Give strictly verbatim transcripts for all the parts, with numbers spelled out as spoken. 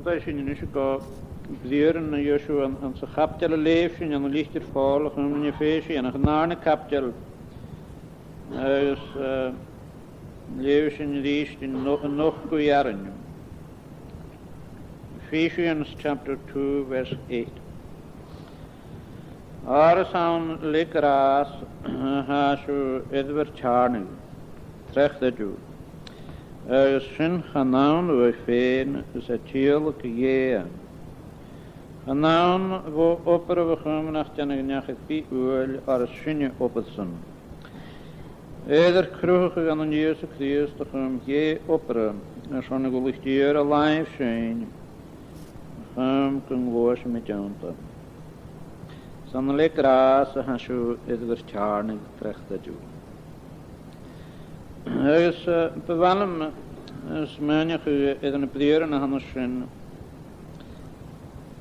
Tha sinn a-nis a' dol a bhriathran a dh'ionnsaigh anns a' chaibideil a leugh sinn ann an litir Phòil a chum an Ephesianach, an dàrna caibideil, agus, eh, leugh sinn a-rithist an o-, an ochdamh rann. Ephesians chapter two, verse eight. Oir 's ann le gràs a tha sibh air ur teàrnadh tro chreideamh, agus sin chan ann uaibh fhèin, is e tìodhlac Dhè. Chan ann bho obair a bha chum nach dèanadh neach air bith uaill, oir is sinne obair-san. Air ar cruthachadh ann an Ìosa Crìosd a chum Dhè obair, airson gun gluaiseadh e air a làimh sinn, a chum gun gluaiseamaid annta. 'S ann le gràs a tha sibh air ur teàrnadh tro chreideamh. Agus, eh, bu mhath leam, eh, smaoineachadh air na briathran a th' ann an sin,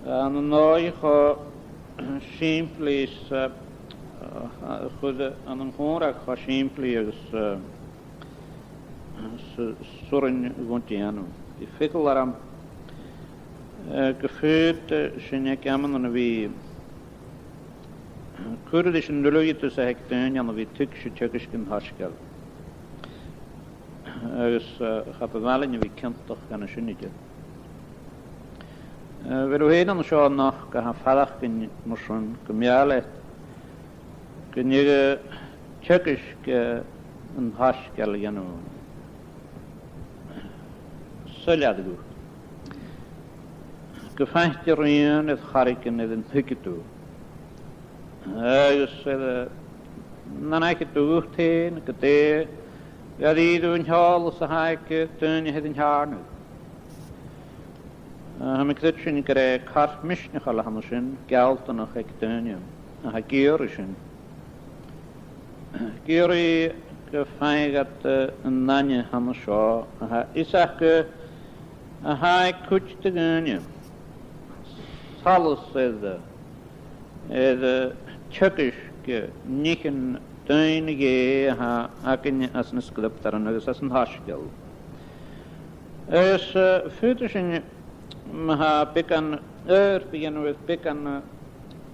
eh, ann an dòigh cho sìmplidh 's, eh, eh, a chur ann an còmhradh cho sìmplidh agus, eh, s-, 's urrainn dhuinn dèanamh. Bidh fios agam, eh, gum faod, eh, sinn aig amannan a bhith a' cur ris an duilgheadas a th' aig daoine ann a bhith a' tuigsinn teagasg an t-soisgeil. Agus, eh, cha bu mhath leinn a bhith ciontach dhen a sin idir. Eh, bheil thu fhèin an seo a-nochd a tha a' faireachdainn mar sin, gu meal leat gun deigheadh teagasg, eh, an t-soisgeil a dhèanamh soilleir dhut? Gum faigh thu rian air choreigin air an tuigidh tu. Agus air, eh, nan fhaiceadh tu dhut fhèin, gu dè, gu dè an t-eòlas a th' aig, eh, daoine air an teàrnadh. Eh, tha mi a' creidsinn gur e car misneachail a th' ann an sin, gealltanach aig daoine a tha ag iarraidh sin. Ag iarraidh gum faigheadh iad, eh, an aithne a th' ann an seo, a tha fhios aca, eh, a tha aig cuid de dhaoine solas air, eh, air, eh, teagasg, eh, nithean daoine Dhè a tha againn às na sgriobtairean agus às an t-soisgeul. Agus, eh, faodaidh sinn, ma tha beagan oidhirp a dhèanamh air, beagan,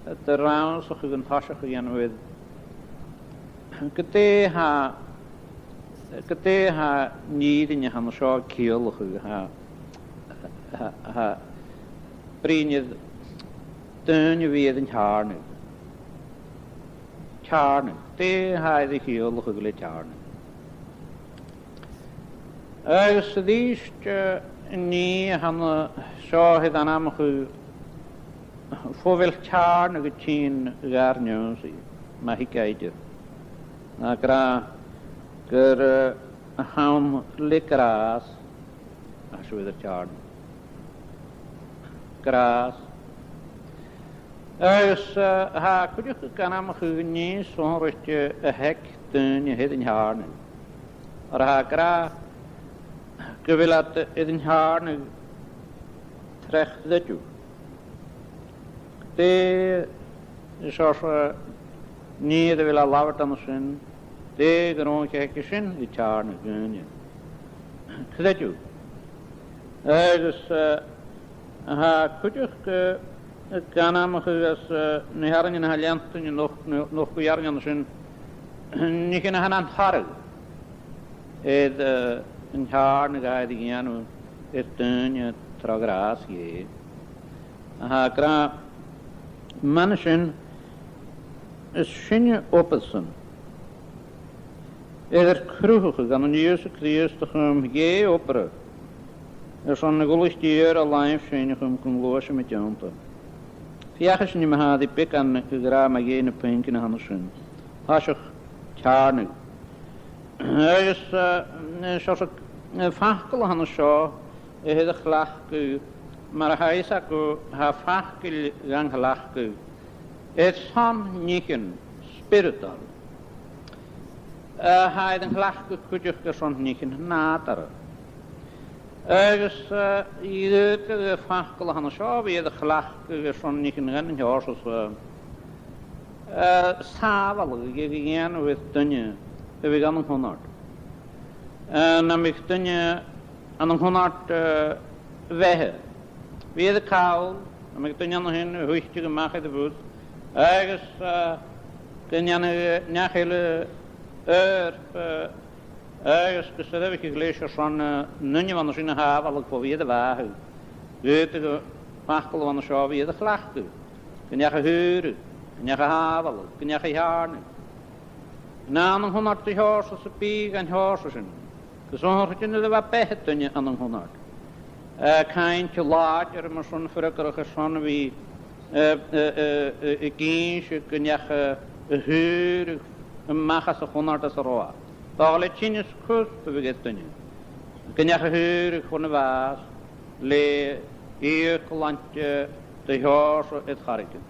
eh, de rannsachadh an toiseach a dhèanamh air, gu dè tha, gu dè tha an fhìrinn a th' ann an seo a' ciallachadh, tha, tha, tha bruidhinn air daoine a bhith air an teàrnadh. Teàrnadh. Dè tha e a' ciallachadh le teàrnadh? Agus a-rithist, eh, an nì a th' ann an seo air ainmeachadh, fo bheil teàrnadh a' tighinn gar n-ionnsaigh, ma thig e idir. Ag ràdh gur, eh, a th' ann le gràs a tha sibh air teàrnadh. Gràs. Agus, eh, tha cuideachd ag ainmeachadh an nì sònraichte a th' aig daoine air an teàrnadh. Oir tha e ag ràdh gu bheil iad air an teàrnadh tro chreideamh. Dè seòrsa nì a bheil e a' labhairt ann an sin, dè gun robh aige sin ri teàrnadh dhaoine? Creideamh. Agus, eh, tha cuideachd, eh, ag ainmeachadh às, eh, na h-earrainnean a tha a' leantainn, an ochdamh, an ochdamh rann an sin, nithean a tha nan toradh air, eh, an teàrnadh a tha air a dhèanamh air daoine tro ghràs Dhè. A tha ag ràdh, mar sin, is sinne obair-san. Air ar cruthachadh ann an Ìosa Crìosd a chum Dhè obair, airson gun gluaiseadh e air a làimh sinn a chum gun gluaiseamaid annta. Feuchaidh sinn ma-thà ri beagan a ràdh mu dheidhinn na puingean a th' ann an sin. Toiseach, teàrnadh. Agus, eh, seòrsa, eh, facal a th' ann an seo, eh, air a chleachdadh, mar a tha fhios agaibh, tha facail gan cleachdadh airson nithean spioradail. Eh, tha e air a chleachdadh cuideachd airson nithean nàdarra. Agus, eh, dh'fhaodadh am facal a th' ann an seo a bhith air a chleachdadh airson nithean dhen t-seòrsa seo, eh, sàbhaladh a dhèanamh air duine a bhiodh ann an cunnart. Eh, nam biodh duine ann an cunnart, eh, bheatha, Bhiodh iad a' call, am biodh duine ann a shin a' tuiteam a-mach air a' bhus, agus, eh, gun dèanadh neach eile oidhirp, eh, agus gus an robh iad glè shàbhailte airson, eh, an duine a bh' ann a sin a shàbhaladh bho bhiadh a bhàthadh. Dh'fhaodadh am facal a bh' ann a seo a bhith air a chleachdadh, gun deach a shaoradh, gun deach a shàbhaladh, gun deach a theàrnadh. An ann an cunnart a sheòrsas a bhith dhan t-seòrsa sin? Gus an urrainn dhuinn a bhith beatha duine ann an cunnart. Eh, cainnt làidir mar sin freagarrach airson a bhith, eh, eh, eh, eh, ag innse gun deach, eh, a shaoradh a-mach às a' chunnart às an robh e. Dòcha le tinneas cuspair a bhiodh air duine, gun deach a shaoradh chun a' bhàis le ìocshlaint de sheòrsa air choreigin.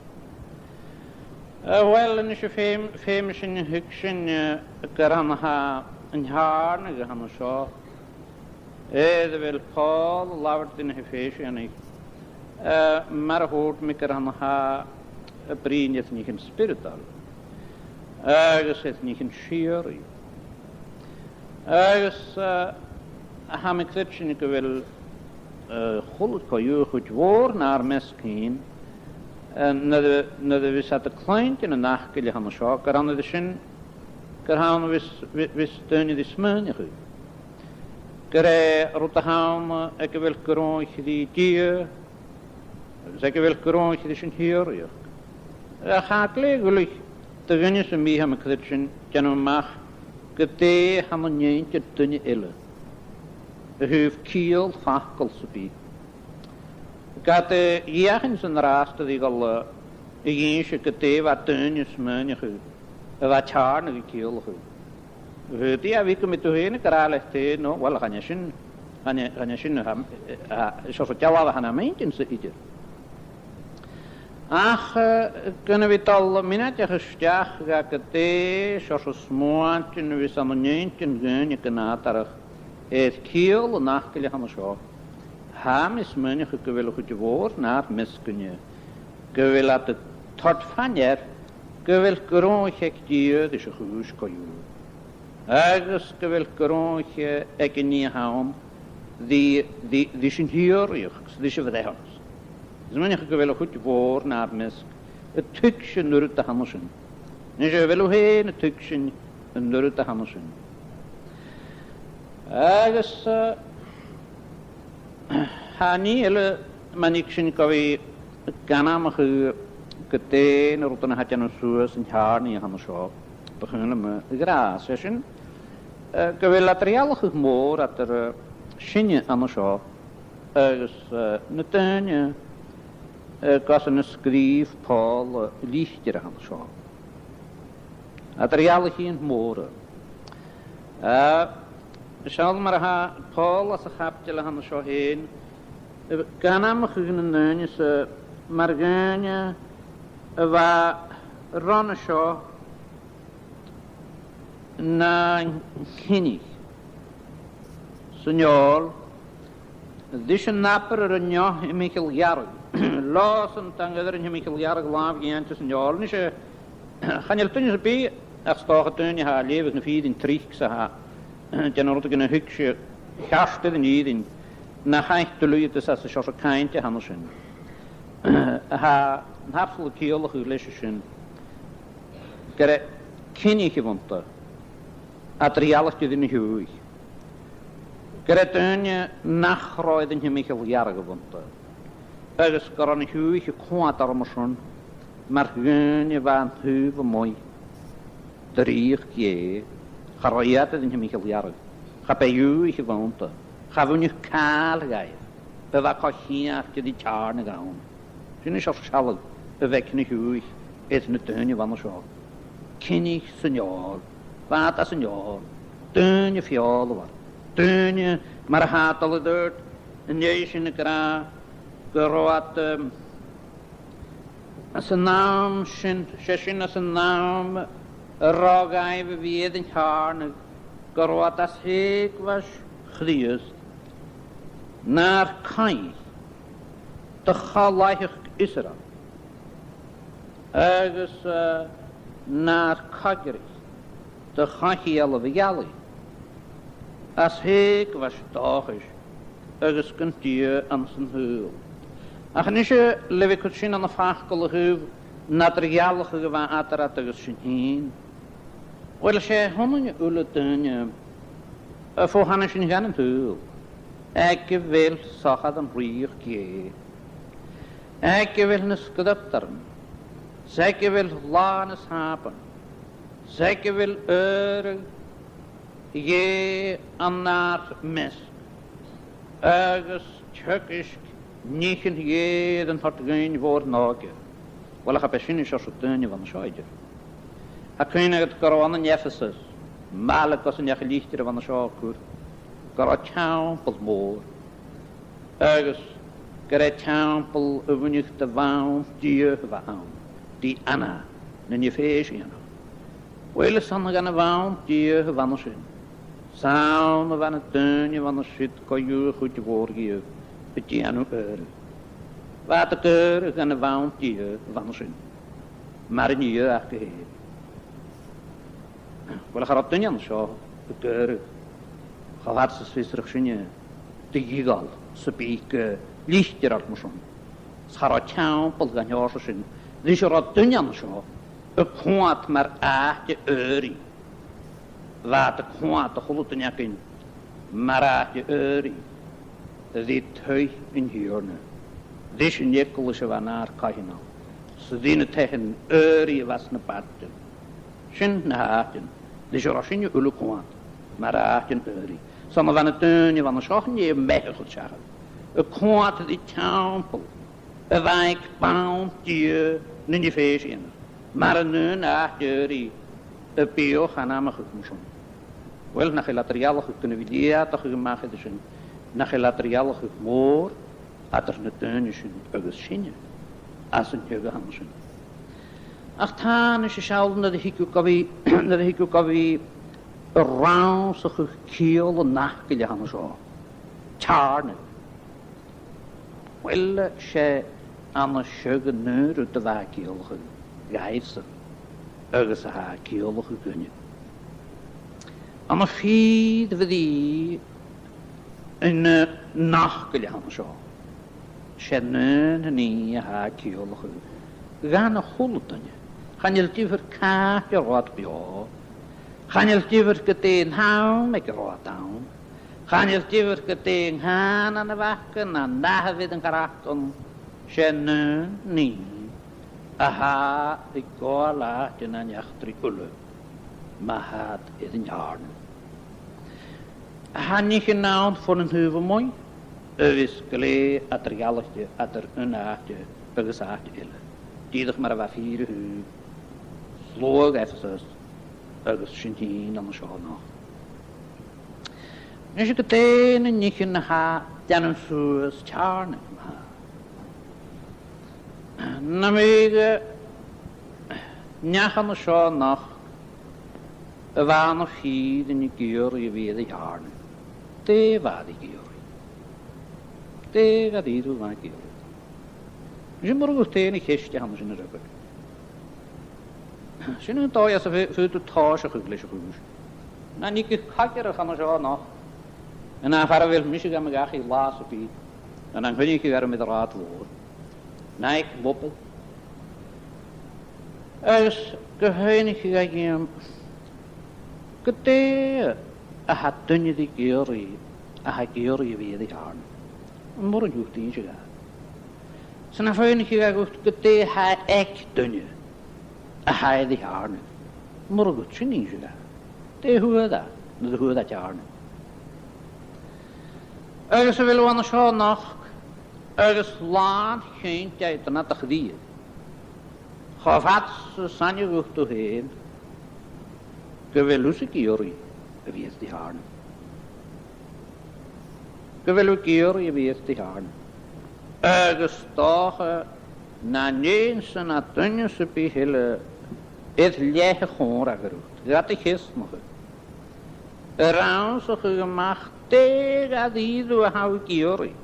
Eh, uill, a-nis feumaidh, feumaidh sinn a thuigsinn, eh, gur ann a tha an teàrnadh a th' ann an seo, eh, air a bheil Pòl a' labhairt ris na h-Ephesianaich, eh, mar a thuirt mi gur ann a tha e a' bruidhinn air nithean spioradail agus air nithean sìorraidh. Agus, eh, tha mi a' creidsinn gu bheil, eh, a h-uile co-dhiù a' chuid mhòr nar measg fhèin, eh, nuair a, nuair a bhios iad a' cluinntinn an fhacail a th' ann an seo, gur ann air sin, gur ann a bhios, bhi-, bhios daoine ri smaoineachadh. Gur e rud a th' ann aig a bheil gnothaichean ri Dia, agus aig a bheil gnothaichean ris an t-sìorraidheachd. Ach tha e glè dhoirbh do dhuine sam bith, tha mi a' creidsinn, dèanamh a-mach gu dè tha na nèintean duine eile a thaobh ciall facal sam bith. Ged a dh'fheuchinn sinn an-dràsta ri dhol, eh, a dh'innse gu dè bha daoine a' smaoineachadh a bha teàrnadh a' ciallachadh. Dh'fhaodadh e a bhith gum biodh tu fhèin ag ràdh leat fhèin, no, uill, chan e sin, chan e, chan e sin a tha, a, a, seo an dealbh a th' ann am mìneachadh-sa idir. Ach, eh, gun a bhith dol mionaideach a-steach gu dè seòrsa smuaintean a bhios ann an nèintean dhaoine gu nàdarrach air ciall an fhacail a th' ann an seo, tha mi a' smaoineachadh gu bheil a' chuid mhòr nar measg dhuinne, gu bheil iad a' toirt fa-near gu bheil gnothaichean aig Dia ris a' chùis co-dhiù, agus gu bheil gnothaichean aig an nì a th' ann ri, ri, ris an t-sìorraidheachd, ris a' bhreithiúnas. Is smaoineachadh gu bheil a' chuid mhòr nar measg a' tuigsinn an uiread a th' ann an sin. Nise, a bheil thu fhèin a' tuigsinn an uiread a th' ann an sin? Agus, eh, tha nì eile mun fhig sinn gu bhith ag ainmeachadh gu dè na rudan a tha a' dèanamh suas an teàrnadh a th' ann an seo, bu chaomh leam a ràdh, 's e sin, eh, gu bheil eadar-dhealachadh mòr eadar, eh, sinne ann an seo agus, eh, na daoine, eh, gus an do sgrìobh Pòl, eh, an litir a th' ann an seo. Eadar-dhealachadh mhòr. Eh, seall mar a tha Pòl anns a' chaibideil a th' ann an seo fhèin, eh, ag ainmeachadh nan daoine-sa mar dhaoine a bha ron a seo nan cinneadh san fheòil, ris an abair air an deoch timcheall ghearradh. Leòsan dhan abair an timcheall ghearradh làmh-dhèanta san fheòil. Nise, chan eil duine sam bith ach 's dòcha daoine a tha a' leughadh na fìrinn tric 's a tha a' dèanamh rudeigin a thuigse cheart air an fhìrinn, nach fhaic duilgheadas às an seòrsa cainnt a th' ann an sin. Tha an t-abstol a' ciallachadh leis a sin gur e cinneadh a bh' annta, eadar-dhealaichte ris na h-Iùdhaich. Gur e daoine nach robh air an timcheall ghearradh a bh' annta, agus gun robh na h-Iùdhaich a' coimhead orra mar sin, mar dhaoine a bha an taobh a-muigh de rìoghachd Dhè. Cha robh iad air an timcheall ghearradh. Cha b' e Iùdhaich a bh' annta. Cha bhuineadh càil dhaibh. B' e bha co-cheangailte ri teàrnadh ann. Sin an seòrsa sealladh a bh' aig na h-Iùdhaich air na daoine a bh' ann an seo. Cinneadh san fheòil. Bha iad san fheòil. Daoine feòlmhor. Daoine mar a tha a' dol air adhart an dèidh sin ag ràdh gun robh iad, ehm, anns an àm sin, 's e sin anns an àm a robh dhaibh a bhith air an teàrnadh, gun robh iad às eugmhais Chrìosd, nar caoidh do cho-làitheachd Israel, agus, eh, nar coigreach do cho-chiall a' gheallaidh, às eugmhais dòchais agus gun Dia anns an t-saoghal. Ach a-nise, le bhith a' cur sin ann am facal a thaobh an eadar-dhealachadh a bha eadar iad agus sinn fhìn, uill, 's e a th' annainn uile duine, a, fo thàinig sinn dhan t-saoghal, aig a bheil sochair an Rìoghachd Dhè, aig a bheil na sgriobtairean, 's aig a bheil Là na Sàbaid, 's aig a bheil adhradh Dhè an àrd-mheasg, agus teagasg nithean Dhè air an toirt dhuinn bho ar n-òige. Uill, ach a bheil sinn an seòrsa daoine a bh' ann an seo idir? Tha cuimhne agad gun robh ann an Ephesus, maille gus an deach an litir a bh' ann an seo a chur, gun robh teampall mòr, agus gur e teampall a bhuineadh do bhann-dia a bha ann, Diana, na Niféisianach. Uill, 's ann dhan a' bhann-dia a bh' ann an sin, 's ann a bha na daoine a bh' ann an siud co-dhiù a' chuid mhòr dhiubh a' dèanamh adhraidh. Bha iad ag adhradh dhan a' bhann-dia a bh' ann an sin, mar an dia aca fhèin. Uill, cha robh duine an seo ag adhradh cho fad 's as fiosrach sinne do dh'eagal sam bith gu litir mar sin. 'S cha robh teampall dhan t-seòrsa sin, leis an robh duine an seo a' coimhead mar àite adhraidh. Bha iad a' coimhead, a h-uile duine againn, mar àite adhraidh ri taigh an Tighearna. Ris an eaglais a bha nar coitheanal, 's ri na taighean adhraidh a bha sna bailtean. Sin na h-àitean, leis an robh sinne uile a' coimhead mar àitean adhraidh. 'S ann a bha na daoine a bh' ann an seo an dèidh am beatha a chur seachad, a' coimhead ri teampall a bha aig bann-dia na Niféisianach, mar an aon àite adhraidh a bhiodh ann am beachd mar sin. Uill, nach eil eadar-dhealachadh gun a bhith leudachadh a-mach air sin, nach eil eadar-dhealachadh mòr eadar na daoine sin agus sinne, anns an t-seagh a th' ann an sin. Ach tha, a-nis, a' sealltainn nuair a thig thu gu bhith, nuair a thig thu gu bhith a' rannsachadh ciall an fhacail a th' ann an seo, teàrnadh. Uill, 's e an t-seagh an aon rud a bha e a' ciallachadh dhaibhsan agus a tha e a' ciallachadh dhuinne. Ann am fìor bhrìgh an, eh, fhacail a th' ann an seo, 's e an aon nì a tha e a' ciallachadh dhan a h-uile duine. Chan eil diofar càit an robh iad beò, chan eil diofar gu dè an t-àm aig an robh iad ann, chan eil diofar gu dè an cànan a bh' aca, no an ath-bhith an cànan, 's e an aon nì a tha a' gabhail àite nan eachdraidh uile, ma tha iad air an teàrnadh. Tha nithean ann fon an taobh a-muigh a bhios glè eadar-dhealaichte eadar aon àite agus àite eile, dìreach mar a bha fìor a thaobh sluagh Ephesus agus sinn fhìn an seo a-nochd. A-nis, gu dè na nithean a tha a' dèanamh suas teàrnadh, ma-thà? Nam biodh, eh, neach an seo a-nochd a bha na fìrinn ag iarraidh a bhith air a theàrnadh, dè bha iad ag iarraidh? Dè bha iad ag iarraidh? Sin mar a bha thu a' toirt an cheist a th' ann an sin air adhart. Sin an dòigh anns a bheil thu a' tòiseachadh leis a' chùis. Nan tigeadh coigreach an seo a-nochd, no far a bheil mise gam dhachaigh latha sam bith, no nan coinnicheadh orm air an rathad mhòr, no aig m' obair, agus gun cuimhnicheadh e dhìom gu dè a tha duine ag iarraidh, a tha ag iarraidh a bhith air a theàrnadh. An mòran dhut innse dha. 'S nan cuimhnicheadh e dhut gu dè tha aig duine a tha air a theàrnadh. An mòran dhut sin innse dha. Dè fhuair e nuair a fhuair e teàrnadh? Agus a bheil thu an seo a-nochd agus làn-chinnt air nad chridhe, cho fad 's as aithne dhut thu fhèin gu bheil thusa ag iarraidh a bhith air do theàrnadh? Gu bheil thu ag iarraidh a bhith air do theàrnadh? Agus 's dòcha nan dèan sin duine sam bith eile air leth a chòmhradh riut, gad cheasnachadh, a' rannsachadh a-mach dè dha-rìribh a tha thu ag iarraidh.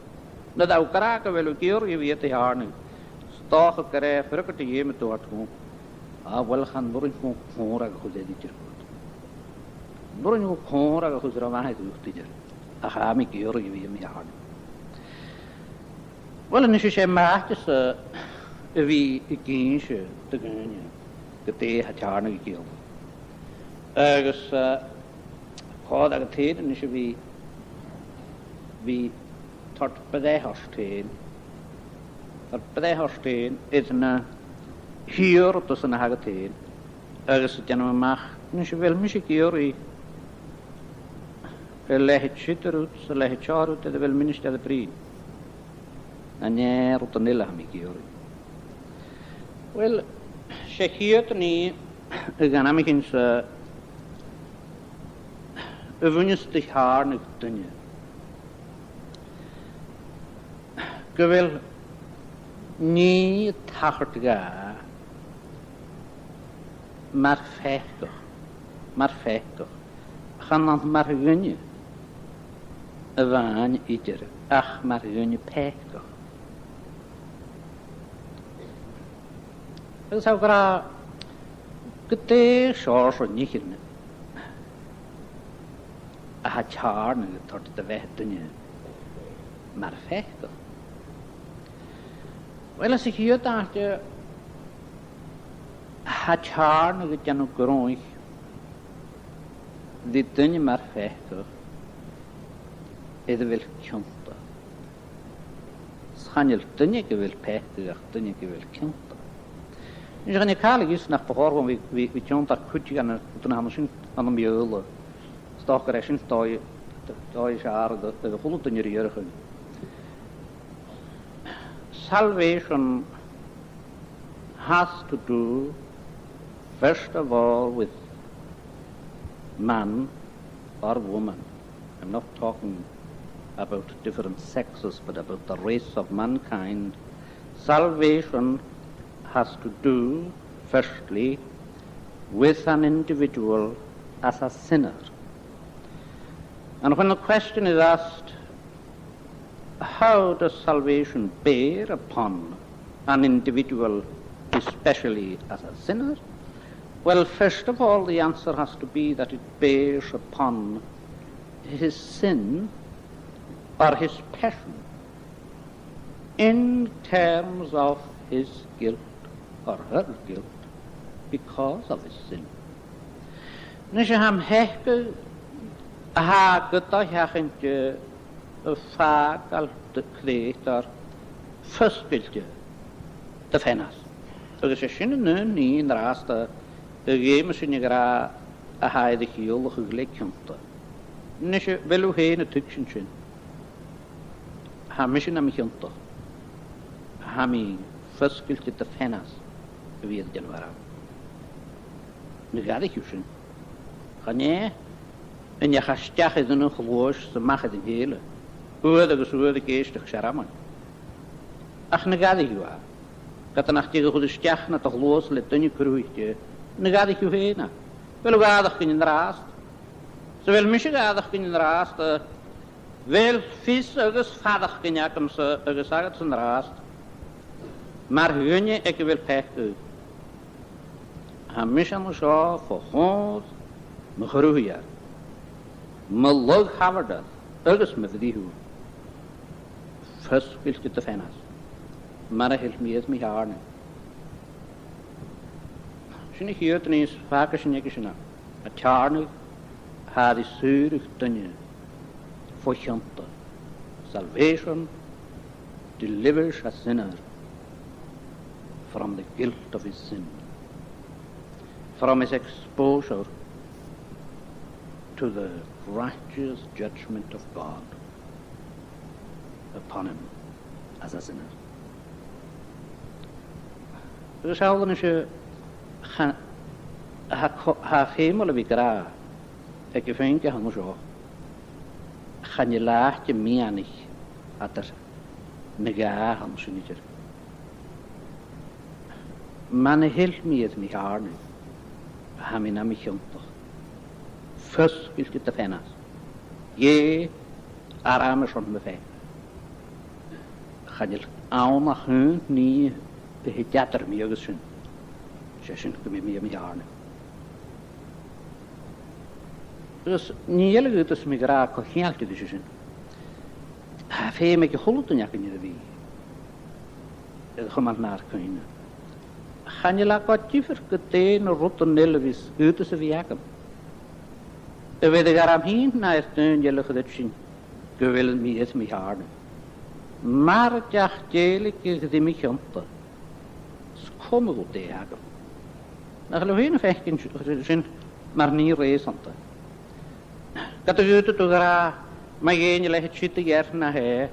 Nuair a tha thu ag ràdh gu bheil thu ag iarraidh a bhith air do theàrnadh, 's dòcha gur e freagairt a dh'fheumas tu a thoirt dhomh: "Ah, uill, chan urrainn dhomh còmhradh a chur air idir." Chan urrainn dhomh còmhradh a chur air a' mhath air idir, ach tha mi ag iarraidh a bhith air mo theàrnadh. Uill, a-nis, 's e math a th' ann a bhith ag innse do dhaoine gu dè tha teàrnadh a' ciallachadh. Agus, eh, còir agad fhèin a-nis a bhith, bhith toirt breith ort fhèin, toirt breith ort fhèin air na h-iarrtasan a th' agad fhèin, agus a' dèanamh a-mach, a-nis, a bheil mise ag iarraidh a leithid siud a rud, 's a leithid seo a rud, air a bheil ministear a' bruidhinn? An e rudan eile a tha mi ag iarraidh? Uill, 's e a' chiad nì a dh'ainmich sinn-sa a bhuineas do theàrnadh duine, gu bheil nì a' tachairt dha mar pheacach, mar pheacach, chan ann mar dhuine a-mhàin idir, ach mar dhuine peacach. Agus tha e ag ràdh gu dè seòrsa nithean a tha teàrnadh a' toirt do bheatha duine mar pheacach. Uill, anns a' chiad àite, tha teàrnadh a' dèanamh gnothaich ri duine mar pheacach air a bheil cionta. 'S chan eil duine gu bheil peacach ach duine gu bheil cionta. Nise, chan eil càil a dh'fhios nach bu chòir dhomh bhith, bhith, bhith tionndadh air cuid dha na rudan a th' ann an sin ann am Beurla. 'S dòcha gur e sin dòigh, dòigh as fheàrr do, do a h-uile duine a riarachadh. Salvation has to do, first of all, with man or woman. I'm not talking about different sexes, but about the race of mankind. Salvation has to do, firstly, with an individual as a sinner. And when the question is asked, how does salvation bear upon an individual, especially as a sinner? Well, first of all, the answer has to be that it bears upon his sin or his passion in terms of his guilt or her guilt because of his sin. Nise, tha am peacadh a tha a' gabhail seachad an-diugh a' fàgail do chreutair fosgailte do pheanas. Agus 's e sin an aon nì an-dràsta a dh'fheumas sinn a ràdh a tha air a chiallachadh le cionta. Nise, a bheil thu fhèin a' tuigsinn sin? Tha mise nam chionta. Tha mi fosgailte do pheanas a bhith air a dhèanamh orm. Na dh'fhairich thu sin? Chan e, an deach e a-steach air an aon chluais 's a-mach air an cèile, uair agus uair ag èisteachd searmoin. Ach na dh'fhairich thu e? Ged nach deach a chur a-steach nad chluas le duine cruthaichte, na dh'fhairich thu fhèin e? A bheil thu gàireachdainn an-dràsta? 'S a bheil mise gàireachdainn an-dràsta, a bheil fios agus faireachdainn agamsa agus agadsa an-dràsta, mar dhuine aig a bheil peacadh? Tha mise an seo fo chomhair mo Chruthaigheir, mo lagh-thabhartair agus mo bhritheamh, fosgailte do pheanas, mar a thuirt mi air mo theàrnadh. Sin a' chiad nì as fheàrr a th' againn aige sin, an teàrnadh a tha ri saoradh duine fo chionta. Salvation delivers a sinner from the guilt of his sin, from his exposure to the righteous judgment of God upon him as a sinner. Agus seall a-nis, cha, tha co-, tha e feumail a bhith ag ràdh aig a' phuing a th' ann an seo, chan eil àite-meadhanaich eadar na dhà a th' ann an sin idir. Mar a thuirt mi air mo theàrnadh, tha mi nam chionta, fosgailte do pheanas. Dh'fheuch e orm airson mo pheacadh. Chan eil ann ach aon nì a thèid eadar mi agus sin. 'S e sin gum bi mi nam theàrnadh. Agus nì eile dh'fhaodas mi a ràdh co-cheangailte ris sin. Tha feum aig a h-uile duine againn air a bhith Air a chumail nar cuimhne. Chan eil e gu diofar gu dè na rudan eile a bhios aodas a bhith agam, a bheir orm fhìn no air daoine eile a chreidsinn gu bheil mi air mo theàrnadh. Mura deach dèiligeadh ri mo chionta, 's coma gu dè th' agam. Nach eil thu fhèin a' faicinn sin mar nì reusanta? Ged a dh'fhaodadh tu a ràdh, ma dh'fheumas leithid siud a ghearradh na tha e,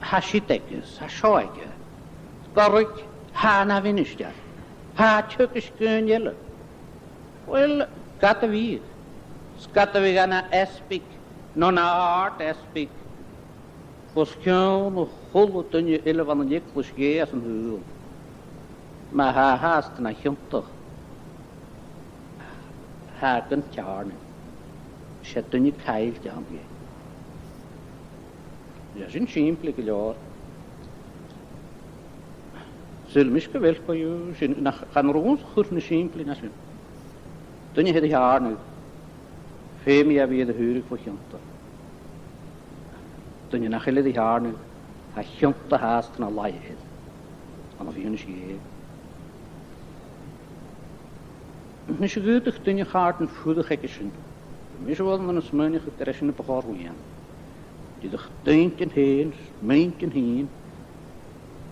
tha siud aige, tha seo aige. Goraich, tha e na mhinistear. Tha e a' teagasg dhaoine eile. Uill, ged a bhitheadh, 's ged a bhitheadh e na easbaig, no na àrd-easbaig, os cionn a h-uile duine eile bhon an eaglais Dhè san t-saoghal, ma tha e fhathast na chionta, tha e gun teàrnadh. 'S e duine caillte a th' ann dheth. Tha sin sìmplidh gu leòr. Saoilidh mise gu bheil, co-dhiù, sin, nach, chan urrainn dhut a chur nas sìmplidh na sin. Duine air a theàrnadh, feumaidh e a bhith air a shaoradh bho chionta. Duine nach eil air a theàrnadh, tha a chionta fhathast na laighe air, ann am fianais Dhè. Nis, dh'fhaodadh duine a chàirdean fuireach aige sin. Bha mise uaireannan a' smaoineachadh gur e sin a bu chòir dhuinn. Dìreach d' inntinn fhèin, m' inntinn fhìn,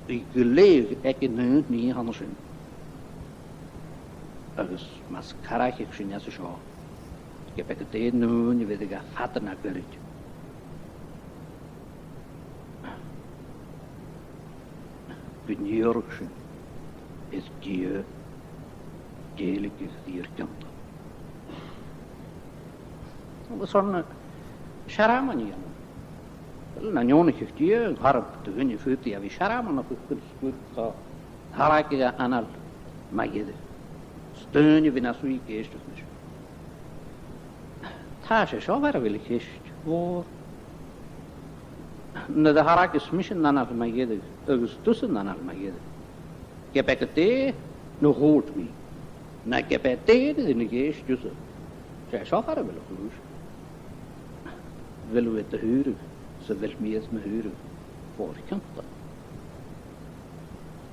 a ghlèidheadh aig an aon nì a th' ann an sin. Agus mus caraicheadh sinn às a seo, ge b' e gu dè an ùine a bhiodh aige fada na goirid, gun iarradh sinn air Dia dèiligeadh ri ar cionta. Agus ann an searmon a dhèanamh. Uill, nan deònaicheadh Dia an carbad do dhuine, faodaidh e a bhith searmonachadh gun sgur, tha, tha e air a bhith anail mu dheireadh. 'S daoine a bhith nas ùidh ag èisteachd ris. Tha e seo far a bheil a' cheist mhòr. Nuair a tha e ag ràdh, is mise an anail mu dheireadh, agus tusa an anail mu dheireadh, ge b' e gu dè na thuirt mi, no ge b' e dè na rinn a' cheist thusa, 's e seo far a bheil a' chùis. A bheil thu air do shaoradh, 's a bheil mi air mo shaoradh fo ar cionta?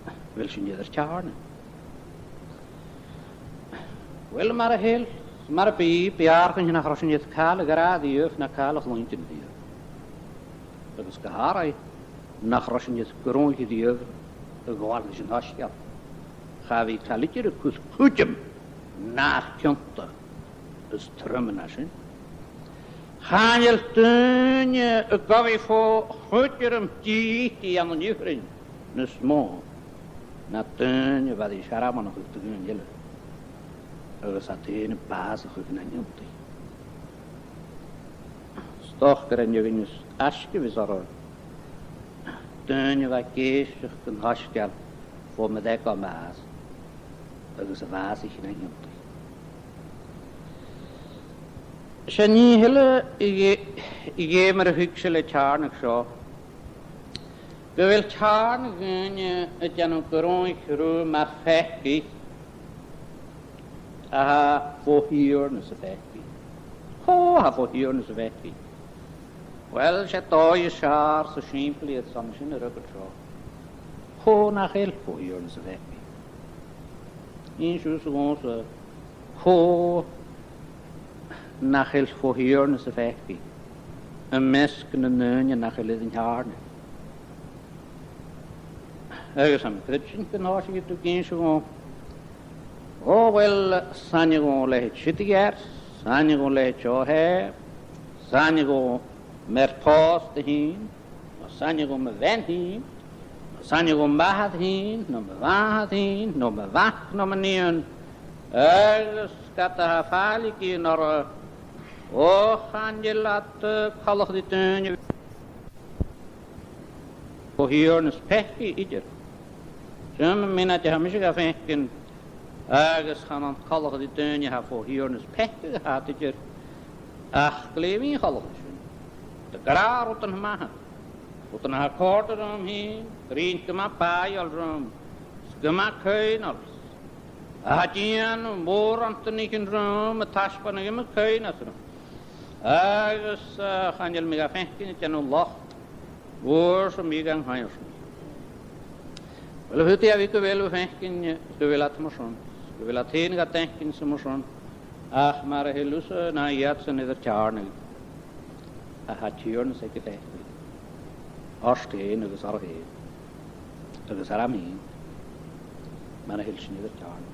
A bheil sinn air ar teàrnadh? Uill, mura h-eil, mura bi, b' fheàrr dhuinn nach robh sinn air càil a ghràdh riamh no càil a chluinntinn riamh. Agus gu h-àraidh, nach robh sinn air gnothaichean riamh a ghabhail ris an t-soisgeul. Cha bhi càil idir a' cur cuideam nar cionta as truime na sin. Chan eil duine a ghabhadh fo chuideam dìth ann an ifrinn nas motha na duine a bha ri searmonachadh do dhaoine eile agus iad fhèin a' bàsachadh nan cionta. 'S dòcha gur e an fheadhainn as fhaisge a bhios orra daoine a bha ag èisteachd gun t-soisgeul fo mheud a bha bàs agus a bhàsaich nan cionta. 'S e nì eile a dh'fheumainn a thuigsinn le teàrnadh seo, gu bheil teàrnadh dhaoine a' dèanamh gnothach riutha mar pheacaich a tha fo Thighearnas a' pheacaidh. Cò tha fo Thighearnas a' pheacaidh? Uill, 's e dòigh as fheàrr 's as sìmplidh airson sin a fhreagairt seo. Cò nach eil fo Thighearnas a' pheacaidh? Innis thusa dhòmhsa cò nach eil fo Thighearnas a' pheacaidh am measg nan daoine nach eil air an teàrnadh. Agus tha mi a' creidsinn gun tòisich thu ag innse dhomh, o uill, 's aithne dhomh a leithid siud a ghearr, 's aithne dhomh a leithid seo a tha, 's aithne dhomh m' fhear-pòsta fhìn, no 's aithne dhomh mo bhean fhìn, no 's aithne dhomh m' athair fhìn, no mo mhàthair fhìn, no mo mhac, no mo nighean, agus ged a tha fàilligeadh orra, o chan eil iad, eh, coltach ri daoine fo Thighearnas peacaidh idir. Sin am mionaid a tha mise ga faicinn, agus chan ann coltach ri daoine a tha fo Thighearnas peacaidh a tha iad idir, ach glè mhì-choltach ri sin. Tha gu leòr rudan math ann. Rudan a tha a' còrdadh rium fhìn, a' bruidhinn gu math bàidheil rium, 's gu math caoineil, a tha a' dèanamh mòran de nithean rium, a' taisbeanadh iomadh cuimhne às rium. Agus, eh, chan eil mi ga faicinn a' dèanamh lochd uair sam bith dhan choimhearsnachd. Uill, a bheil thu a' faicinn gu bheil iad mar sin, gu bheil iad fhèin gan faicinn-sa mar sin, ach mar a shaoil thusa, na iadsan air an teàrnadh, a tha Tighearnas aig a' pheacaidh, ort fhèin agus orm fhìn, agus orm fhìn, mar a shaoil sinn air an teàrnadh.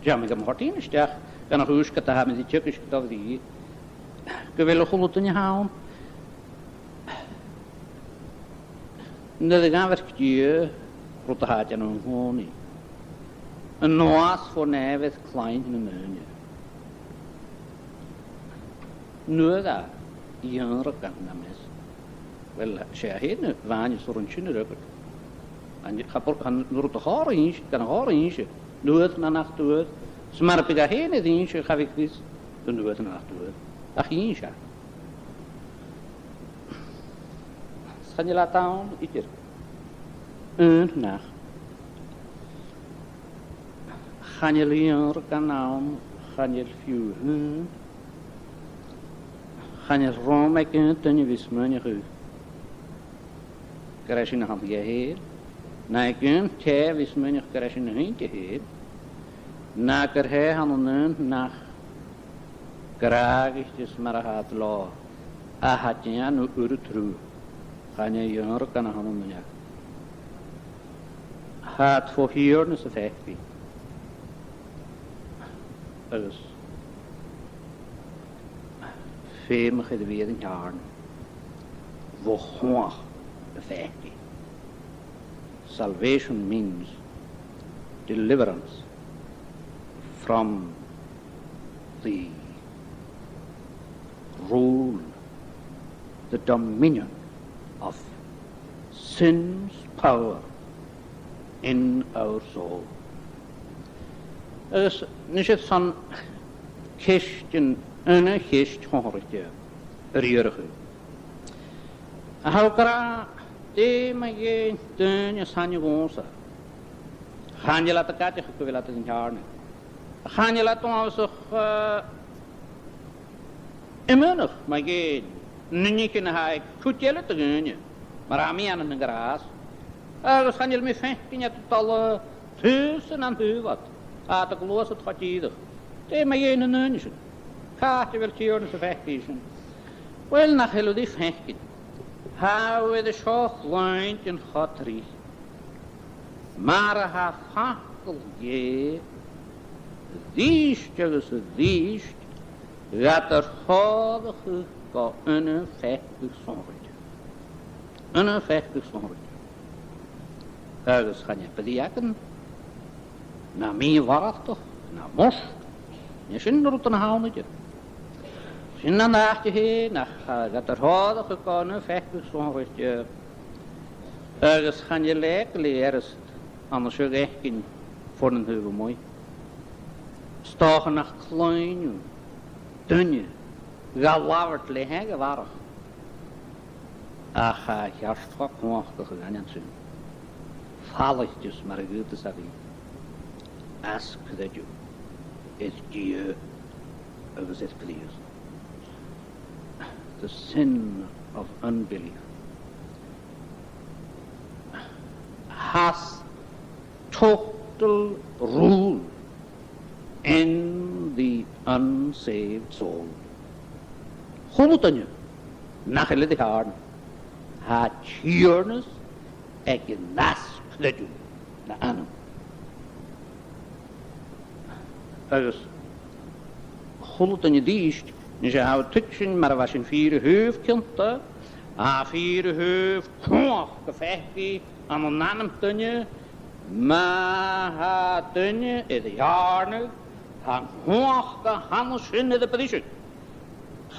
Dè, tha mi gam thoirt fhìn a-steach dhan a' chùis ged a tha mi a' teagasg do bhrìgh, gu bheil a h-uile duine ann, nuair a dh'amhairc Dia rud a tha a' dèanamh an-còmhnaidh, an uair sin fo nèamh air cloinn nan daoine. Nuair a dh'ionndraig e na meas. Uill, 's e e fhèin a bhuineas oirnn sin a fhreagairt. An, cha b' urrainn, chan, an rud a chòrd innse, gun a chòrd innse, an uair no nach d' fhuair. 'S mura biodh e fhèin air innse, cha bhiodh fios, an uair no nach d' fhuair. Ach dh'innis e. 'S chan eil iad ann idir. Aon neach. Chan eil ionndragan ann, chan eil fiù 'n aon. Chan eil rùm aig aon duine a bhith a' smaoineachadh gur e sin a th' ann dheth fhèin, no aig aon tè a bhith a' smaoineachadh gur e sin a th' innte fhèin, no gur e a th' ann an aon neach gràdhaichte 's mar a tha iad leotha, a tha a' dèanamh uiread truagh. Chan e ionndragan a th' ann an duine. Tha iad fo Thighearnas a' pheacaidh. Agus feumaidh iad a bhith air an teàrnadh bho chumhachd a' pheacaidh. Salvation means deliverance from the rule, the dominion of sin's power in our soul. Agus a-nis airson ceist, an aon cheist shònraichte a riarachadh. A tha thu ag ràdh, dè mu dheidhinn daoine a tha san fheadhainn sa? Chan eil iad ag aideachadh gu bheil iad air an teàrnadh. Chan eil iad uabhasach, eh, iomadach mu dheidhinn na nithean a tha aig cuid eile de dhaoine, mar a tha mi ann an gràs. Agus chan eil mi a' faicinn iad a' dol, eh, taobh-san an taobh ud, a' dol a ghluasad cho dìreach. Dè mu dheidhinn nan daoine sin? Càit a bheil Tighearnas a' pheacaidh sin? Uill, nach eil thu ri faicinn. Tha thu air seo a chluinntinn cho tric. Mar a tha facal Dhè, a-rithist agus a-rithist, gad thròcaireachd gu aon pheacadh shònraichte. Aon pheacadh shònraichte. Agus chan e brìgh againn, no mì-mhaireannach, no mosg, no sin na rudan a th' ann idir. Sin an àite fhèin, ach, eh, gad thròcaireachd gu aon pheacadh shònraichte. Agus chan eil eagal air a bhith ann an seo fhaicinn fon an taobh a-muigh. 'S dòcha nach cluinn thu duine ga labhairt le theanga a bharrachd. Ach tha e ceart cho cumhachdach a dh'aindeoin sin. Falaichte 's mar a dh'fhaodas a bhith, as creideamh air Dia agus air Crìosd. The sin of unbelief has total rule in the unsaved soul. A h-uile duine nach eil air a theàrnadh, tha tighearnas aig an as-creideamh na anam. Agus a h-uile duine a-rithist, nise, tha thu a' tuigsinn mar a bha sinn fìor a thaobh cionta, a tha fìor a thaobh cumhachd a' pheacaidh ann an anam duine, ma tha duine air a theàrnadh, tha an cumhachd a th' ann an sin air a briseadh.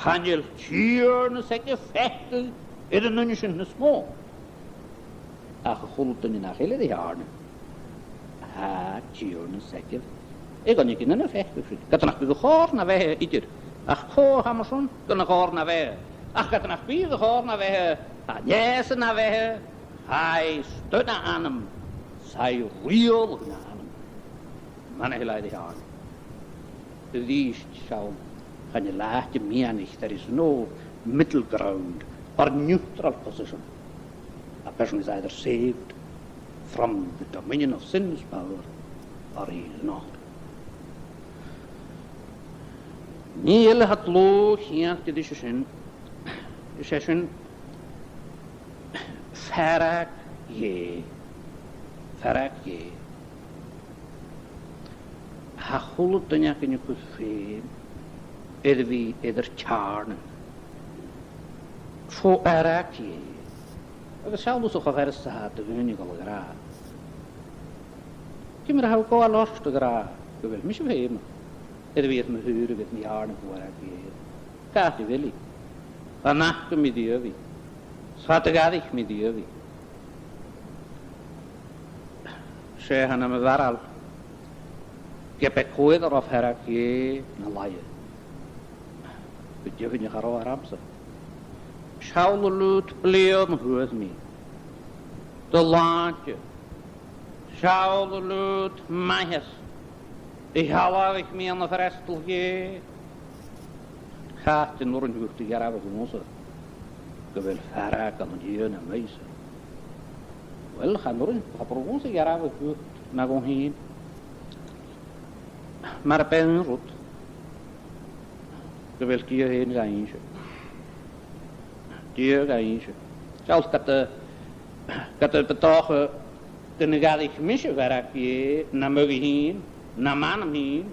Chan eil tighearnas aig a' pheacadh air an duine sin nas motha. Ach a h-uile duine nach eil air a theàrnadh, tha tighearnas aige. Aig an aon àm, aon pheacadh sin. Ged nach bi a' chòrr na bheatha idir. Ach cò tha mar sin? Gun a' chòrr na bheatha. Ach ged nach bi a' chòrr na bheatha, tha neasa na bheatha, tha e a-staigh na anam, 's e a' riaghladh na anam. Mar a tha e air a theàrnadh. A-rithist, seall, chan eil àite meadhanach, there is no middle ground or neutral position. A person is either saved, from the dominion of sin's power, or he'll not. Nì eile a tha dlùth-cheangailte ris a sin, is e sin fearg Dhè. Fearg Dhè. Tha a h-uile duine againn a' cur feum air a bhith air ar teàrnadh fo fhearg Dhè. Agus seall thusa cho furasta 's a tha do dhuine a' dol a ràdh. Ciamar a tha thu a' gabhail ort a ràdh gu bheil mise feumach air a bhith air mo shaoradh, air mo theàrnadh fo fhearg Dhè? Càit a bheil i? Chan fhaca mi riamh i. 'S fhada dh'fhairich mi riamh i. 'S e a th' ann am barail, ge b' e cò air an robh fearg Dhè na laighe, gu deimhinne cha robh e ormsa. Seall an liùd bliadhna a fhuair mi de shlàinte. Seall an liùd maitheis a shealbhaich mi ann am freastal Dhè. Càit an urrainn dhut a dhearbhadh dhòmhsa gu bheil fearg ann an Dia nam mhaoin-sa? Uill, chan urrainn, cha b' urrainn dhòmhsa a dhearbhadh dhut na dhòmhsa fhìn. Mura b' e aon rud, gu bheil Dia fhèin ga innse. Dia ga innse. Seall, ged a, ged a b' e dòcha gun do dh'fhairich mise fearg Dhè nam aghaidh fhìn, nam anam fhìn,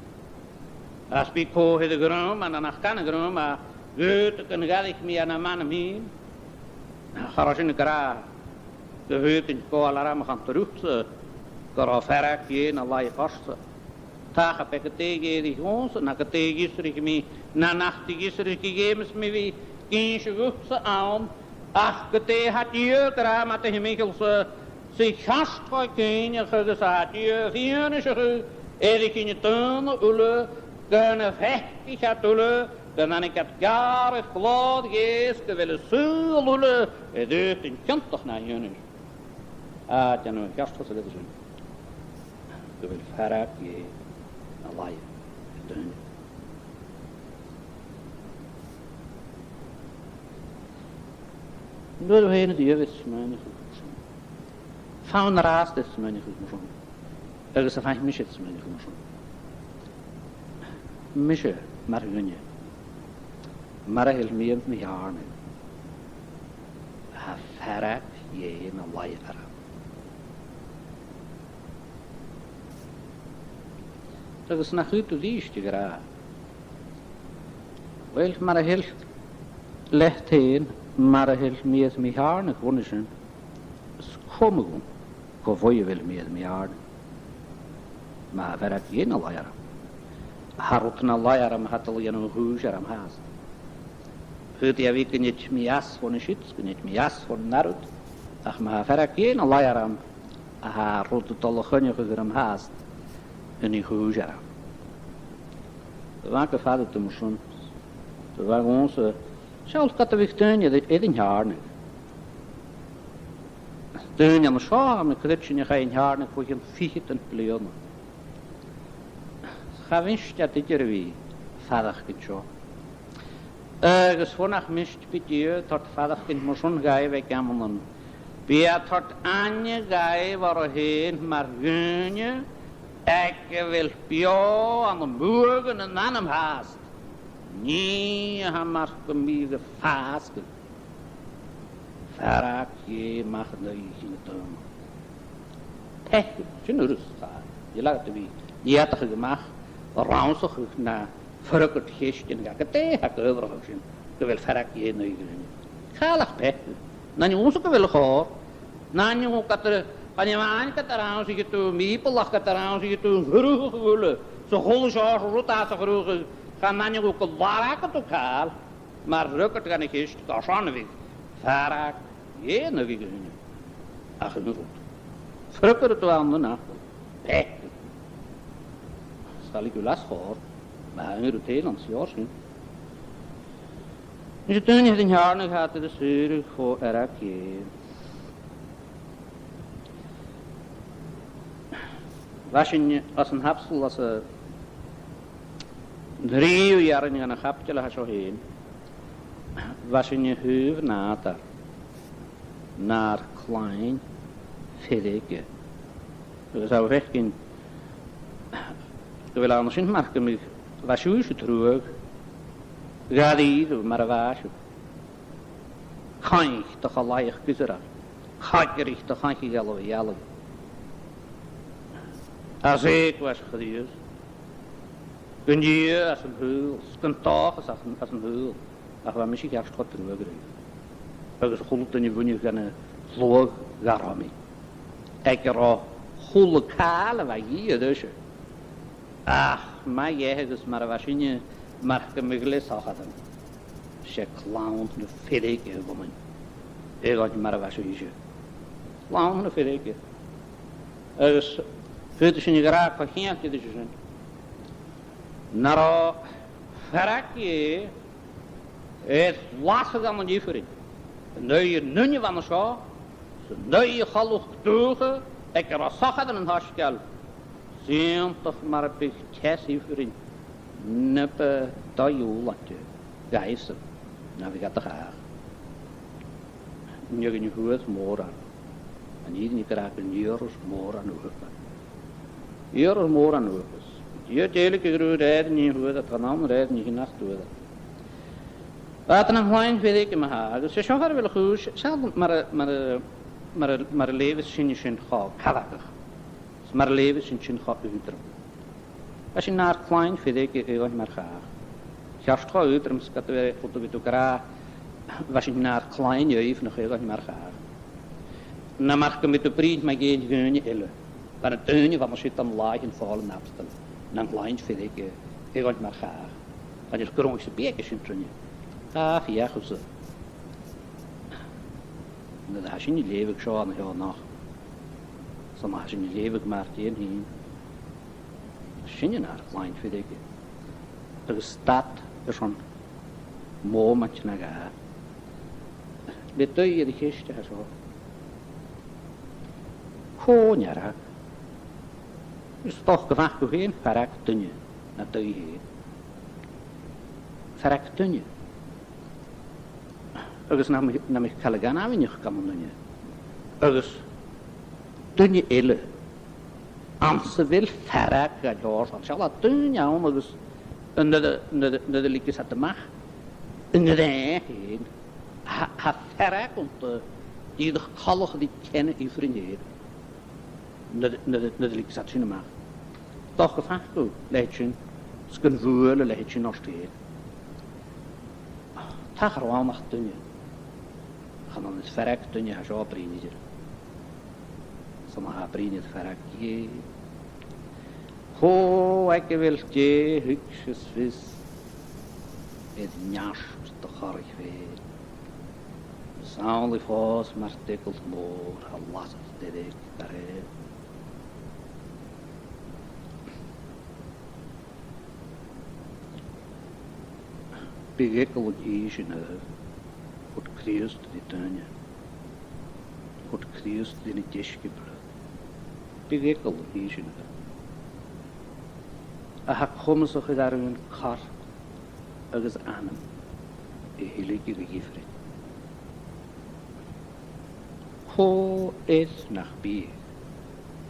às bith cò air a dhruim, ann an ach can a dhruim, a dh'fhaodadh gun do dh'fhairich mi nam anam fhìn, cha robh sin ag ràdh gum faodainn gabhail orm a chantainn riutsa gun robh fearg Dhè na laighe ortsa. Tha, ge b' e gu dè dh'èirich dhòmhsa, no gu dè dh'fhiosraich mi, no nach do dh'fhiosraich, dh'fheumas mi bhith ag innse dhutsa ann, ach gu dè tha Dia ag ràdh ma-thà, a Mhìcheil, sa, sa cheart cho cinnteach agus a tha Dia a' fianaiseachadh air a chinn daonna uile, gun fhaicinn iad uile, gun tàinig iad gar air glòir Dhè, is gu bheil an saoghal uile air fhaotainn ciontach na fhianais. A, dèan thu an ceart a tha sibh ag ràdh sin, gu bheil fearg Dhè na laighe air daoine. Nuair a tha thu fhèin a' dol a bhith a' smaoineachadh mar sin, fan an-dràsta a' smaoineachadh mar sin, agus a' faighinn mise a' smaoineachadh mar sin. Mise, mar dhuine, mura h-eil mi air mo theàrnadh, tha fearg Dhè na laighe orm. Agus nach fhaod thu a-rithist a ràdh, uill, mura h-eil leat fhèin, mura h-eil mi air mo theàrnadh bhon a sin, 's coma dhomh cò bhuaithe a bheil mi air mo theàrnadh. Ma tha fearg Dhè na laighe orm, tha rud na laighe orm a tha a' dol a dhèanamh an chùis orm fhathast. Faodaidh e bhith gun tèid mi às bhon a siud, gun tèid mi às bhon an ath rud, ach ma tha fearg Dhè na laighe orm, tha an rud a' dol a choinneachadh rium fhathast an cùis orm. Do bha gu fada dom mar sin. Do bha dhòmhsa, seall, ged a bhiodh daoine air, air an teàrnadh. Daoine an seo, tha mi a' creidsinn, a chaidh an teàrnadh bho chionn ficheadan bliadhna. Cha mhiste iad idir a bhith a' faireachdainn seo. Agus bhon nach miste, bidh Dia a' toirt faireachdainn mar sin dhaibh aig amannan. Bidh e a' toirt aithne dhaibh orra fhèin mar dhaoine aig a bheil beò ann am buadhan an anam fhathast. Nì a tha mar gum biodh a' fàsgadh fearg Dhè a-mach an aghaidh a chinn daonna. Peacaidh, sin uiread 's a tha. Dh'fhaodadh tu a bhith a' leudachadh a-mach, a' rannsachadh no a' freagairt cheistean, gu dè tha ag adhbhrachadh sin, gu bheil fearg Dhè na aghaidh dhuine. Càil ach peacaidh. Chan eil fhios gu bheil a' chòir. Chan eil fhios ged a, chan eil fhios ged a rannsaich thu, am Bìoball, ach ged a rannsaich thu an cruthachadh uile, 's a h-uile seòrsa rud a tha sa chruthachadh, chan eil fhios gu làraigeadh tu càil mar fhreagairt dhan a' cheist, carson a bhiodh fearg Dhè na aghaidh dhuine. Ach aon rud. Freagairt thu ann an apple. Peacaidh. 'S chan eil gu leòr 's chòir, ma tha aon rud eile anns an leabhar sin. Nise, daoine air an teàrnadh, tha iad air an saoradh fo fhearg Dhè. Bha sinn anns an abstol anns an treas earrainn dhen a' chaibideil a tha seo fhèin. Bha sinn a thaobh nàdair nar cloinn feirge Agus tha thu a' faicinn gu bheil ann an sin mar gum biodh, bha sibhse truagh, gheibh sibh mar a bha sibh. Chaidh do cho-là-dhà gu sìorraidh, chaidh do cho-là-dhà gu dealbh-ealaidh. Às aig bhàis Chrìosd, gun Dia às an t-saoghal, 's gun dòchas às an, às an t-saoghal, ach bha mise ceart cho truagh ri. Agus a h-uile duine a bhuineadh dhan t-sluagh ghairmeadh, aig an robh a h-uile càil a bha a dhìth air ise. Ach, ma dh'fhaodas mar a bha sinne, mar gum biodh le sochairean, 's e clann na fìrinn a bh' annainn, aig an àm mar a bha sibhse. Clann na fìrinn. Agus faodaidh sinn a ràdh co-cheangailte ris sin, nan robh fearg Dhè air lasadh ann an Ifrinn, an aghaidh an duine a bh' ann an seo, 's an aghaidh a cho-luchd-dùthcha, aig an robh sochairean an t-soisgeil, 's iongantach mar a bhiodh teas Ifrinn na bu do-dhiùltainte dhaibhsan na bhiodh iad a' càch. An fheadhainn a fhuair mòran, an fhìrinn ag ràdh gun iarras mòran uabhas. Iarras mòran uabhas. Dè an dèiligeadh gu robh air an fhìrinn a fhuair iad, chan ann air an fhìrinn nach d' fhuair iad. Bha iad nan cloinn fìrinn ma-thà, agus 's e seo far a bheil a' chùis, seall mar a, mar a, mar a, mar a leughas sinne sin cho cabhagach, 's mar a leughas sinn sin cho aotrom. Bha sinn nar cloinn fìrinn aig an àm mar chàch. Ceart cho aotrom 's gu bheil, gu bheil thu ag ràdh, bha sinn nar cloinn aoibhneach aig an àm mar chàch. Na mar gum biodh tu a' bruidhinn mu dheidhinn dhaoine eile. Bha na daoine a bha mar sin dhan làithean fodha nan abstoil, nan cloinn fìrinn aig an àm mar chàch. Chan eil grunn sam bith aige sin rinne. Tha fiach thusa. Nuair a tha sinn a' leughadh seo an seo a-nochd, 's ann a tha sinn a' leughadh mar dèan fhìn, sinne nar cloinn fìrinn aige. Agus stad airson mòmaid no dhà le duine air a' cheist a tha seo. Cò an fhearg? Is dòcha gum faca thu fhèin fearg duine na duine fhèin. Fearg duine. Agus nam, nam biodh càil a' ghainmhich gam an duine agus duine eile anns a bheil fearg ga leòr, seall, tha daoine ann agus nuair a, nuair a, nuair a leigeas iad a-mach an gnè fhèin, tha, tha fearg annta dìreach coltach ri teine Ifrinn fhèin. Nuair, nuair, nuair a leigeas iad sin a-mach. Dòcha gum faca thu leithid sin, 's gun bhuail a leithid sin ort fhèin. Tha, cha robh ann ach duine. Chan ann air fearg duine a tha seo a' bruidhinn idir. 'S ann a tha e a' bruidhinn air fearg Dhè. Cò aig a bheil Dè thuigse 's fios air neart do chorraich fhèin? Samhlaidh fòs mar d' eagal mòr a lasadh deireadh dha rèir. Bidh eagal an tì sin oirbh, thuirt Crìosd ri daoine, thuirt Crìosd ri na deisciobail. Bidh eagal an tì sin oirbh, a tha comasach air aran corp agus anam a thilgeadh a dh'Ifrinn. Cò air nach bi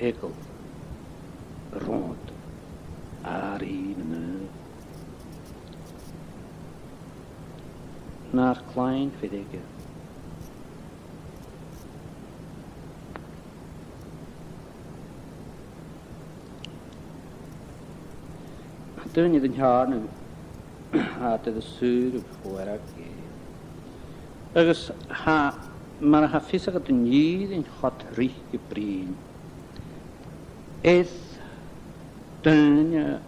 eagal romhad àraidh na naomh? Nar cloinn fìrinn aige. Daoine den teàrnadh, tha iad air an saoradh fo fhearg Dhè. Agus tha, mar a tha fios agad, an fhìrinn cho tric a' bruidhinn air daoine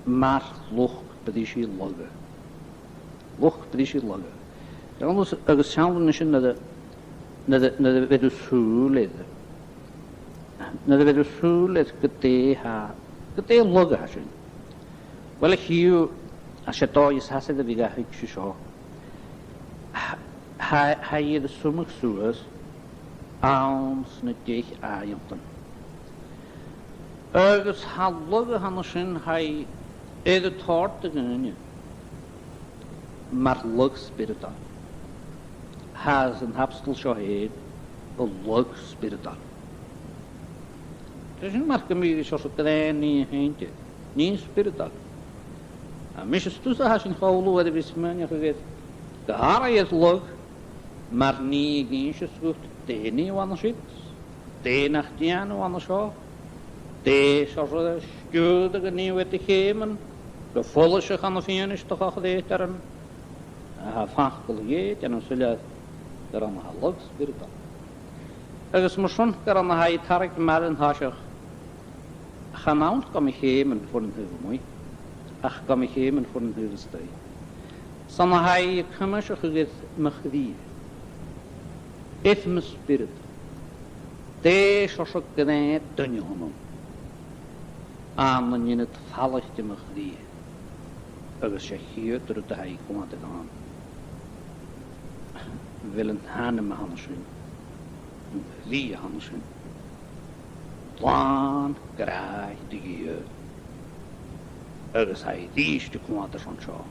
mar luchd briseadh-lagha. Luchd briseadh-lagha. Agus, agus seall a-nis nuair a, nuair a, nuair a bheir thu sùil air, nuair a bheir thu sùil air gu dè tha, gu dè an lagha a tha sin. Uill, a chì thu, 's e dòigh as fhasa a bhiodh e a thuigse seo. Tha, tha, tha i air a sumachadh suas anns na deich àitheantan. Agus tha lagha a tha an sin, tha i air a toirt do dhaoine mar lagh spioradail. Tha san abstol seo fhèin an lagh spioradail. Tha sin mar gum biodh seòrsa de ghnè nì-shìmplidh, nì-spioradail. Agus mise is tusa, tha sinn cho luath air a bhith a' smaoineachadh air, gu h-àraidh air lagh, mar nì a dh'innseas dhut dè nì thu an siud, dè nach dèan thu an seo, dè seòrsa stiùireadh a nì thu air do cheuman, gu follaiseach ann am fianais do cho-chreutairean, a tha facal Dhè a' dèanamh soilleir gur ann a tha lagh spioradail. Agus mar sin gur ann a tha i tarraing mar an toiseach, chan ann gum cheuman fon taobh a-muigh, ach gum cheuman fon taobh a-staigh. 'S ann a tha i a' cuimseachadh air mo chridhe, air mo spiorad, dè seòrsa gnè duine a th' annam, ann an ionad falaichte mo chridhe. Agus 's e a' chiad rud a tha i a' coimhead ann, a bheil an t-anam a th' ann an sin, an cridhe a th' ann an sin, làn gràdh de Dhia. Agus tha i a-rithist a' coimhead airson seo,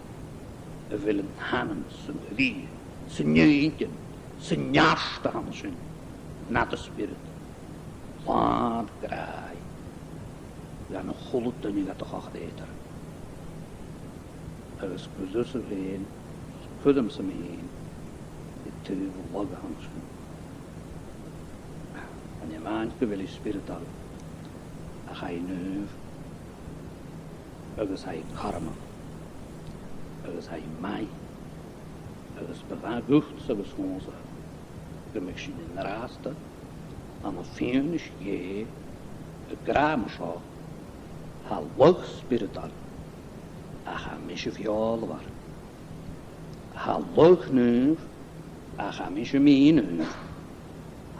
a bheil an t-anam 's an cridhe, 's an inntinn, 's an neart a th' ann an sin, nad spiorad, làn gràdh dhan a h-uile duine a tha a' co-chreutairean. Agus cuiridh sibh fhèin, cuiridh mise mi fhìn, an taobh lagha a th' ann an sin. Chan e a-mhàin gu bheil i spioradail, ach tha i naomh, agus tha i cothromach, agus tha i math, agus bu mhath dhut-sa agus dhòmhsa gum biodh sinn an-dràsta ann am fianais Dhè ag ràdh mar seo, tha lagh spioradail, ach tha mise feòlmhor. Tha lagh naomh, ach tha mise mì-naomh.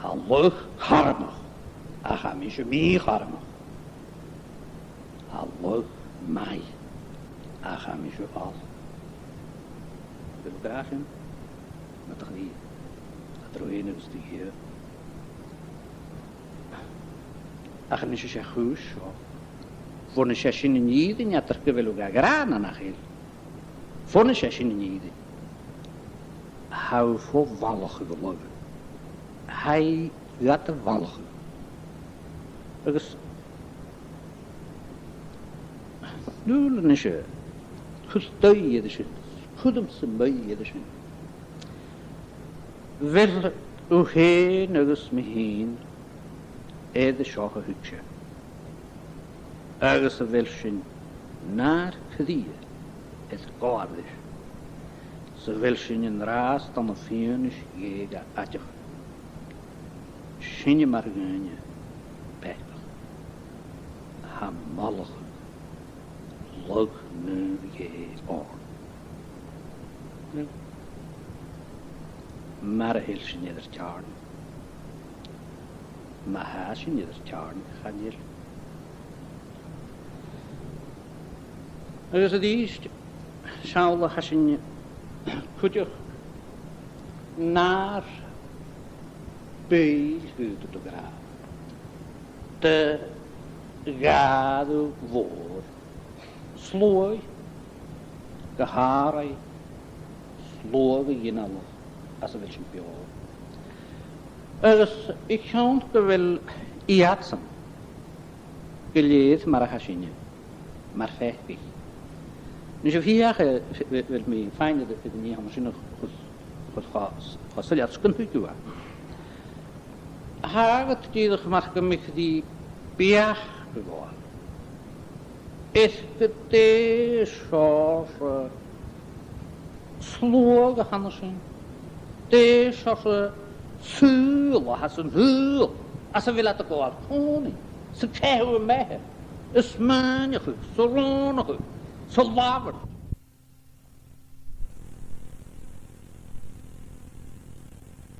Tha lagh cothromach, ach tha mise mì-chothromach. Tha lagh math, ach tha mise olc. Bheil thu ag ràdh sin? Nad chridhe. Nad roghainn agus do Dhia. Ach a-nis, 's e a' chùis seo. Bhon a tha sin an fhìrinn eadar gu bheil thu ag ràdh no nach eil. Bhon a tha sin an fhìrinn, tha thu fo mhallachadh an lagha. Tha i gad mhallachadh. Agus nuair a tha mise a' cur dòigh air sin, cuiridh mise dòigh air sin, a bheil thu fhèin agus mi fhìn air seo a thuigsinn? Agus a bheil sinn nar cridhe air gabhail ris, 's a bheil sinn an-dràsta ann am fianais Dhè ga aideachadh? Sinne mar dhaoine peacach, tha moladh lagh naomh Dhè oirnn. Mar a tha sinn air ar teàrnadh. Ma tha sinn air ar teàrnadh, chan eil. Agus a-rithist, seall, tha sinn cuideachd nar beul, dh'fhaodadh tu a ràdh, de ghàire mhòr sluaigh, gu h-àraidh sluagh a' ghinealaich às a bheil sinn beò. Agus a chionn gu bheil iadsan gu lèir mar a tha sinne, mar pheacaich. Nise, feuch, eh, bheil mi fhìn a' dèanamh sin a chur, chur cho, cho soilleir 's gun tuig thu e. Tha agad dìreach mar gum biodh ri beachd a ghabhail air gu dè seòrsa sluagh a th' ann an sin, dè seòrsa saoghal a tha san t-saoghal, às a bheil iad a' gabhail còmhnaidh, 's a' caitheamh am beatha, a' smaoineachadh, 's a' rònachadh, 's a' labhairt,